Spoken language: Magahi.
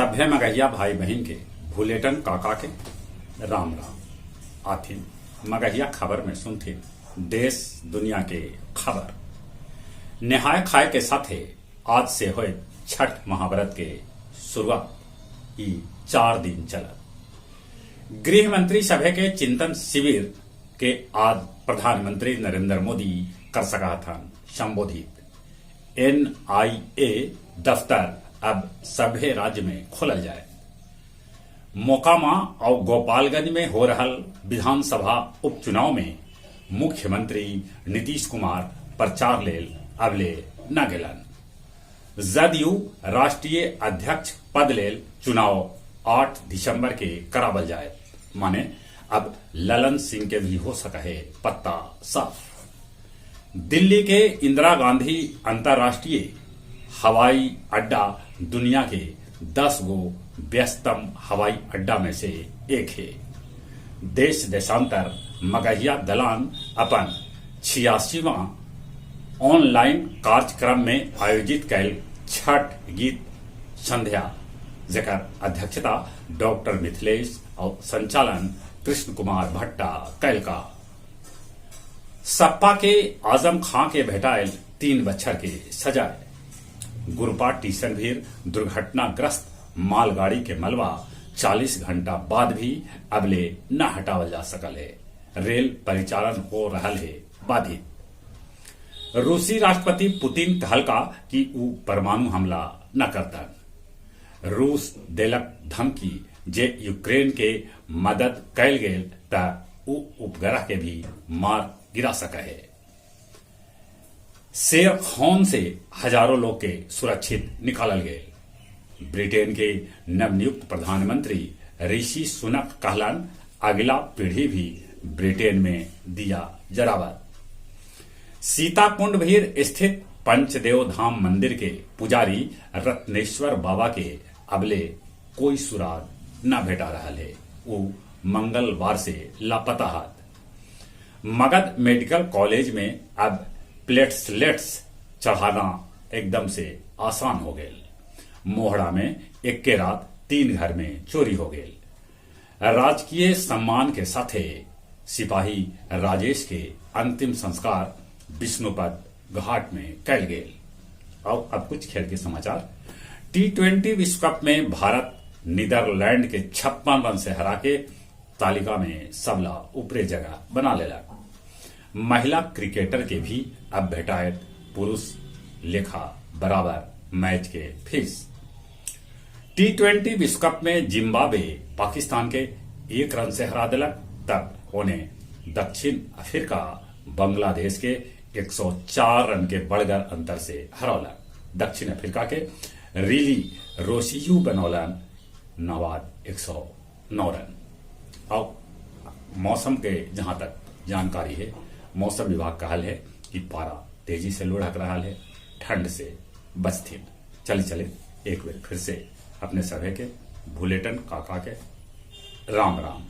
सभ्य मगहिया भाई बहिन के भुलेटन काका के राम राम। आथिन मगहिया खबर में सुनथिन देश दुनिया के खबर। नेहाय खाय के साथे आज से होए छठ महाव्रत के शुरुआत, ई 4 दिन चलत। गृह मंत्री सभे के चिंतन शिविर के आज प्रधानमंत्री नरेंद्र मोदी कर सका थन संबोधित। एनआईए दफ्तर अब सभे राज्य में खोलल जाए। मोकामा और गोपालगंज में हो रहल विधानसभा उपचुनाव में मुख्यमंत्री नीतीश कुमार प्रचार लेल अबले न गेलन। जदयू राष्ट्रीय अध्यक्ष पद लेल चुनाव 8 दिसंबर के करावल जाए, माने अब ललन सिंह के भी हो सका है पत्ता साफ। दिल्ली के इंदिरा गांधी अंतर्राष्ट्रीय हवाई अड्डा दुनिया के 10 गो व्यस्तम हवाई अड्डा में से एक है। देश देशांतर मगहिया दलान अपन 86वां ऑनलाइन कार्यक्रम में आयोजित कैल छठ गीत संध्या, जेकर अध्यक्षता डॉक्टर मिथिलेश और संचालन कृष्ण कुमार भट्टा कैलका। सपा के आजम खां के भेटायल 3 बच्छर के सजाए। गुरपा टीसन भीर दुर्घटनाग्रस्त मालगाड़ी के मलबा 40 घंटा बाद भी अबले न हटावल जा सकल है। रेल परिचालन हो रहल है बाधित। रूसी राष्ट्रपति पुतिन कहलका कि ऊ परमाणु हमला न करतन। रूस देलक धमकी जे यूक्रेन के मदद कैल गेल त ऊ उपग्रह के भी मार गिरा सके है। शेरखोन से हजारों लोग के सुरक्षित निकालल गए। ब्रिटेन के नवनियुक्त प्रधानमंत्री ऋषि सुनक कहलन अगला पीढ़ी भी ब्रिटेन में दिया जरावत। सीताकुंड भीर स्थित पंचदेव धाम मंदिर के पुजारी रत्नेश्वर बाबा के अबले कोई सुराग न भेटा रहा है। वो मंगलवार से लापता हाथ। मगध मेडिकल कॉलेज में अब प्लेट्सलेट्स चढ़ाना एकदम से आसान हो गए। मोहड़ा में एक रात 3 घर में चोरी हो गए। राजकीय सम्मान के साथे सिपाही राजेश के अंतिम संस्कार विष्णुपद घाट में कैल गेल। और अब कुछ खेल के समाचार। टी20 विश्व कप में भारत नीदरलैंड के 56 रन से हरा के तालिका में सबला ऊपरे जगह बना लेला। महिला क्रिकेटर के भी अब भेटायत पुरुष लेखा बराबर मैच के फीस। टी20 विश्व कप में जिम्बाब्वे पाकिस्तान के 1 रन से हरा दिलक, तब उन्हें दक्षिण अफ्रीका बांग्लादेश के 104 रन के बड़गर अंतर से हरौलक। दक्षिण अफ्रीका के रिली रोसियू बनौलन नवाद 109 रन। और मौसम के जहां तक जानकारी है, मौसम विभाग कहल है कि पारा तेजी से लुढ़क रहा है, ठंड से बचथिन। चले चले एक बार फिर से अपने सभे के भुलेटन काका के राम राम।